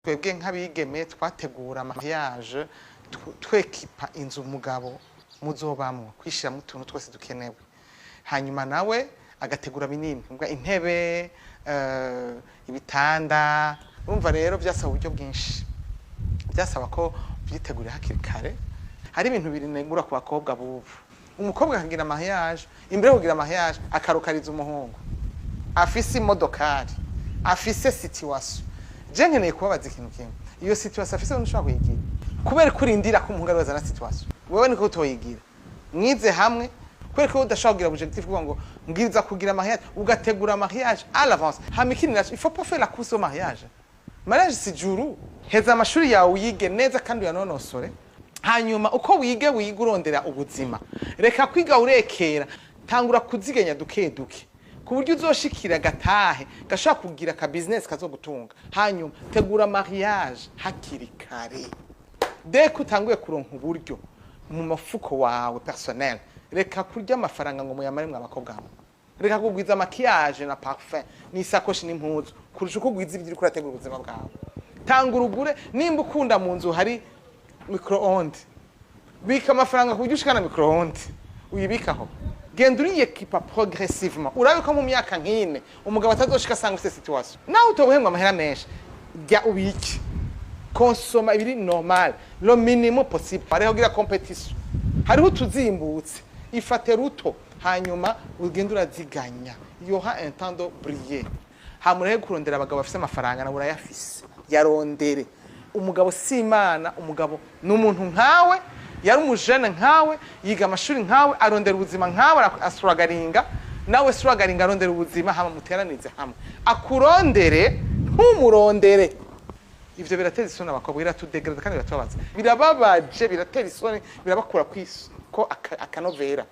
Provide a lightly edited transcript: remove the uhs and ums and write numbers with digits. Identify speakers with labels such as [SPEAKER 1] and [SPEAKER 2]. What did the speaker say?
[SPEAKER 1] Twebwe nk'abigeme twategura mariage, twekipa inzu umugabo muzobamwo, kwishiramo utuntu twose dukenewe, hanyuma nawe agategura binini. Ubwo intebe, ibitanda, urumva rero byasaba uburyo bwinshi, byasaba ko ubyitegurira hakiri kare. Hari ibintu birinegura ku bakobwa bubu: umukobwa akagira mariage, imbere yo kugira mariage akarukariza umuhungu afise imodokari, afise situation. Je nkeneye kubabaza ikintu kimwe: iyo situation afise ntushobora kuyigira? Kubera ko urindira ko umuhungu ariwe azana situation, wewe niko utoyigira mwize hamwe? Kubera ko udashobora kugira objectif kuvuga ngo mbwiriza kugira mariage, ugategura mariage à l'avance. Hama ikindi naco, il faut pas faire la course au mariage. Mariage si juru. Heza amashuri yawe, uyige neza kandi uyanonosore. Hanyuma uko wige, wiga urondera ubuzima. Reka kwiga urekera, tangura kuziganya duke duke ku buryo uzoshikira gatahe gashobora kugira ka business kazogutunga. Hanyuma tegura mariage hakiri kare, dès que utanguye kuronka uburyo mu mafuko wawe personnel. Reka kurya amafaranga ngo muyamare mwe abakobwa mwe. Reka kugwiza maquillage na parfum n'isakoshi n'impuzu kurusha uko ugwiza ibyo uriko urategura ubuzima bwawe. Tanga urugure. Nimba ukunda mu nzu hari micro-onde, bika amafaranga ku buryo ushikana micro-onde uyibikaho. Genda uriyekipa progressivement, urabe ko mu myaka nk'ine umugabo atazoshika asanga ufite situation. Nawe utobuhembwa amahera menshi, jya ubike, konsoma ibiri normal, le minimum possible. Hariho gira compétition, hariho utuzimbutse, ifate ruto, hanyuma ugende uraziganya. Y aura un temps de briller. Hamureke kurondera abagabo bafise amafaranga, nawe urayafise, yarondere. Umugabo si Imana, umugabo ni umuntu nkawe, yari umujene nkawe, yiga amashuri nkawe, arondera ubuzima nkawe, asuragaringa nawe suragaringa, arondera ubuzima. Hama muteranirize hamwe, akurondere, ntumurondere. Ivyo biratera isoni abakobwa, biratudegrada kandi biratubabaza, birababaje, biratera isoni, birabakura kwisi ko akanovera.